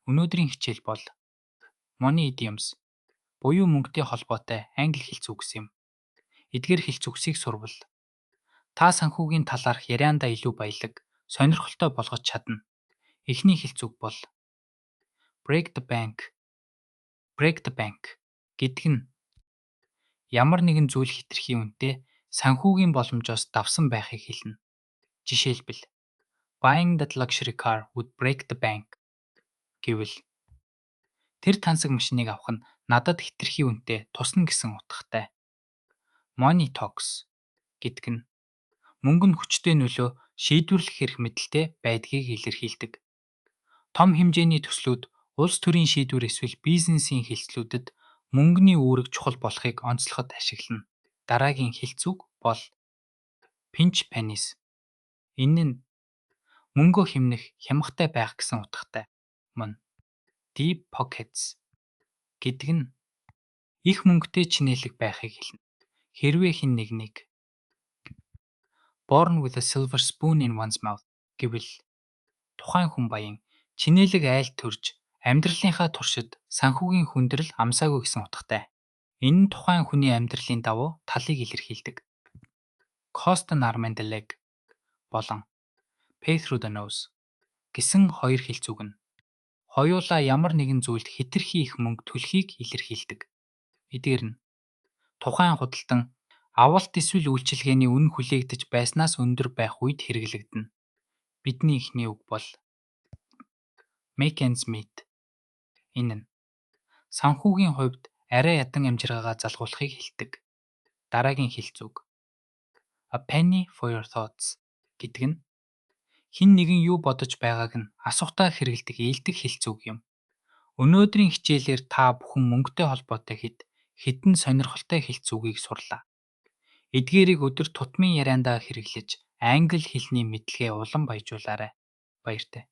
Өнөөдрийн хичээл бол Money Idioms буюу мөнгөтэй холбоотой англи хэлц үгс юм. Эдгээр хэлц үгсийг сурвал та санхүүгийн талаарх яриандаа илүү баялаг, сонирхолтой болгож чадна. Эхний хэлц үг бол "Break the bank". "Break the bank" гэдэг нь ямар нэгэн зүйл хэтэрхий үнэтэй, санхүүгийн боломжоос давсан байхыг хэлнэ. Жишээлбэл, "Buying that luxury car would break the bank" гэвэл тэр тансаг машиныг авах нь надад хэтэрхий үнэтэй тусна гэсэн утгатай. "Money talks" гэдэг нь мөнгө нь хүчтэй нөлөө, шийдвэрлэх эрх мэдэлтэй байдгийг илэрхийлдэг. Том хэмжээний төслүүд, улс төрийн шийдвэр эсвэл бизнесийн хэлцлүүдэд мөнгөний үүрэг чухал болохыг онцлоход ашиглана. Дараагийн хэлц үг бол "pinch pennies". Энэ нь мөнгөө хэмнэх, хямгатай байх гэсэн утгатай. Мөн "deep pockets" гэдэг нь их мөнгөтэй чинээлэг байхыг хэлнэ. Хэрвээ хэн нэгнийг "born with a silver spoon in one's mouth" гэвэл тухайн хүн баян, чинээлэг айлд төрж, амьдралынхаа туршид санхүүгийн хүндрэл амсаагүй гэсэн утгатай. Энэ нь тухайн хүний амьдралын давуу талыг илэрхийлдэг. "Cost an arm and a leg" болон "pay through the nose" гэсэн хоёр хэлц үг нь хоёулаа ямар нэгэн зүйлд хэтэрхий их мөнгө төлөхийг илэрхийлдэг. Эдгээр нь тухайн худалдан авалт эсвэл үйлчилгээний үнэ хүлээгдэж байснаас өндөр байх үед хэрэглэгдэнэ. Бидний эхний үг бол "make ends meet". Энэ нь санхүүгийн хувьд арай ядан амжиргаагаа залгуулахыг хэлдэг. Дараагийн хэлц үг "a penny for your thoughts" гэдэг нь хэн нэгэн юу бодож байгааг нь асуухтаа хэрэглэдэг ээлдэг хэлц үг юм. Өнөөдрийн хичээлээр та бүхэн мөнгөтэй холбоотой хэд хэдэн сонирхолтой хэлц үгийг сурлаа. Эдгээрийг өдөр тутмын яриандаа хэрэглэж англи хэлний мэдлэгээ улам баяжуулаарай. Баяртай.